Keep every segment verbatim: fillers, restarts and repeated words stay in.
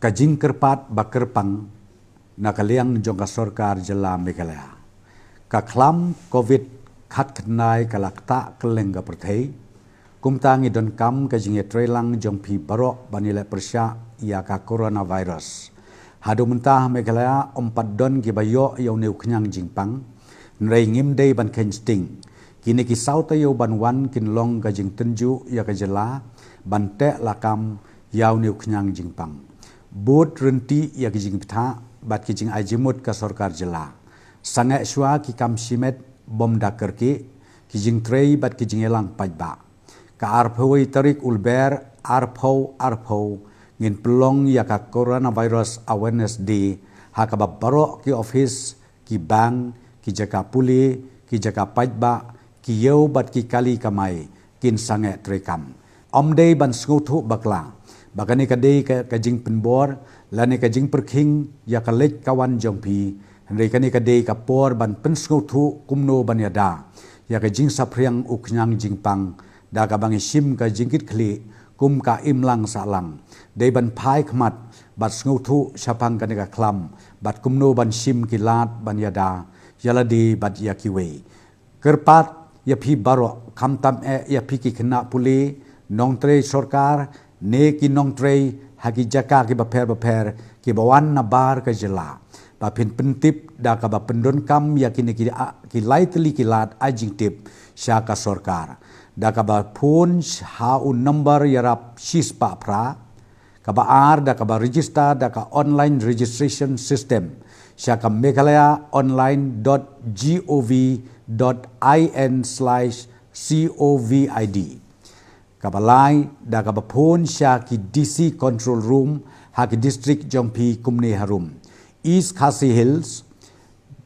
Ka jingkyrpad ba kyrpang na ka liang jong ka sorkar jylla Meghalaya. Ka khlam covid khatkhyndai ka la ktah kylleng ka pyrthei. Kumta ngi donkam ka jingïatreilang jong phi baroh ban ïaleh pyrshah ïa ka coronavirus. Haduh mynta ha Meghalaya ym pat don kiba ïoh ïa une u khñiang jingpang. Hynrei ngim dei ban kheiñ sting. Kine ki saw taïew ban wan kin long ka jingtynjuh ïa ka jylla ban teh lakam ïa une u khñiang jingpang. Bud ryntih ïa ki jingbthah bad ki jingai jingmut ka sorkar jylla. Sangeh shuwa ki kam shimet bym da kyrkieh, ki jingtrei bad ki jingïalang paidbah. Ka arphew wei tarik u Lber arphew arphew ngin pynlong ïa ka Coronavirus Awareness Day ha kaba baroh ki office, ki bank, ki jaka pule, ki jaka paidbah, ki ïew bad ki kali kamai kin sangeh treikam. Ym dei ban sngewthuh bakla ba kane ka dei ka, ka jingpynbor lane ka jingpyrkhing ïa ka leit ka wan jong phi. Hynrei kane ka dei ka por ban pynsngewthuh kumno ban ïada ïa ka jingsaphriang u khñiang jingpang da kaba ngi shim ka jingkitkhlieh kum ka imlang sahlang. Dei ban phai khmat bad sngewthuh shaphang kane ka khlam bad kumno ban shim ki lad ban ïada ïa lade bad ïa kiwei. Kyrpad ïa phi baroh, khamtam eh ïa phi ki khynnah pule, nongtrei sorkar ne ki nongtrei ha ki jaka kiba pher bapher kiba wan na bar ka jylla, ba phin pyntip da kaba pyndonkam ïa kine ki, a, ki lai tylli ki lad ai jingtip sha ka sorkar da kaba phone ha u number ïarap shispah phra. Kaba ar da kaba register da ka online registration system sha ka Meghalaya online dot gov dot in slash covid. Kaba lai da kaba phone sha ki D C control room ha ki district jong phi kumne harum: East Khasi Hills,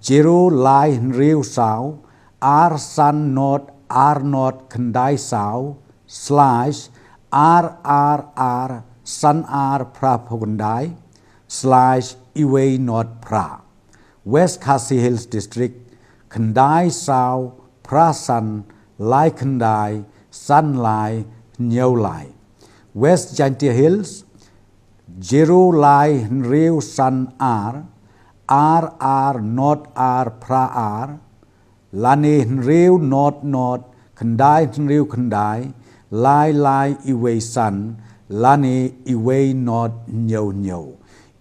zero lai hynriew saw ar san not ar not khyndai saw slash ar ar ar san ar phra phew khyndai slash iwei not phra. West Khasi Hills District, khyndai saw phra san lai khyndai san lai hynñiew lai. West Jaintia Hills, zero lai hynriew san ar ar ar not ar phra ar, lane hynriew not not khyndai hynriew khyndai lai lai iwei san lane iwei not hynñiew hynñiew.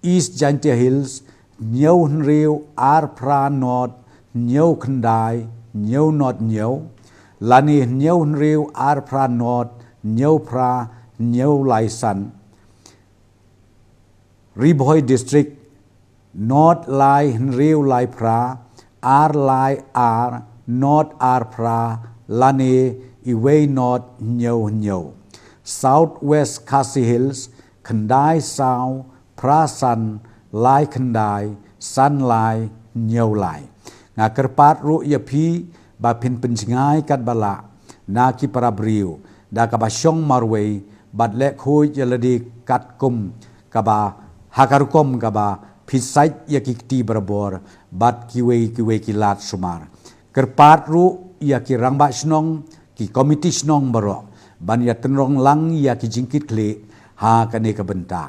East Jaintia Hills, hynñiew hynriew ar phra not hynñiew khyndai hynñiew not hynñiew, lane hynñiew hynriew ar phra not hynñiew phra hynñiew lai san. Ri Bhoi District, not lai hynriew lai phra ar lai ar not ar phra lane iwei not hynñiew hynñiew. South West Khasi Hills, khyndai saw phra san lai khyndai san lai hynñiew lai. Nga kyrpad ruh ïa phi ba phin pynjngai katba lah na ki para briew da kaba shong marwei bad leh khuid ïa lade katkum kaba ha ka rukom kaba phi sait ïa ki kti barabor bad kiwei kiwei ki lad sumar. Kyrpad ruh ïa ki rangbah shnong, ki komiti shnong baroh ban ïa tynrong lang ïa ki jingkitkhlieh ha kane ka bynta.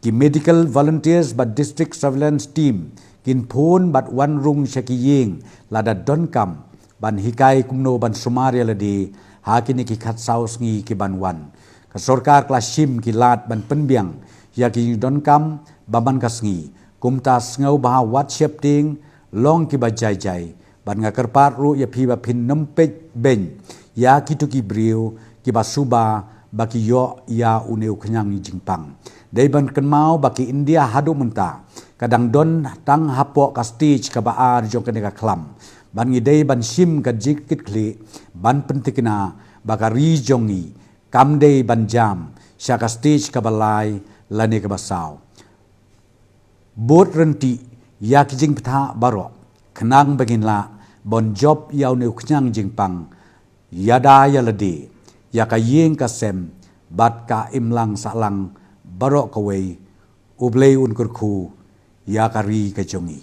Ki medical volunteers bad district surveillance team kin phone bad wan rung sha ki ïing lada donkam ban hikai kumno ban sumar ïa lade ha kine ki khatsaw sngi ki ban wan. Ka sorkar ka la shim ki lad ban pynbiang ïa ki jingdonkam ba man ka sngi. Kumta sngewbha wat sheptieng, long kiba jai jai. Bad nga kyrpad ruh ïa phi ba phin nym peit beiñ ïa kito ki briew kiba suba ba ki ïoh ïa une u khñiang jingpang. Dei ban kynmaw ba ki India haduh mynta ka dang don tang hapoh ka stage kaba ar jong kane ka khlam. Bad ngi dei ban shim ka jingkitkhlieh ban pynthikna ba ka ri jong ngi kam dei ban jam sha ka stage kaba lai lane kaba saw. Bud ryntih ïa ki jingbthah baroh khnang ba ngin lah ban jop ïa une u khñiang jingpang, ïada ïa lade ïa ka ïing ka sem bad ka imlang sahlang baroh kawei. U Blei un kyrkhu ïa ka ri ka jong ngi.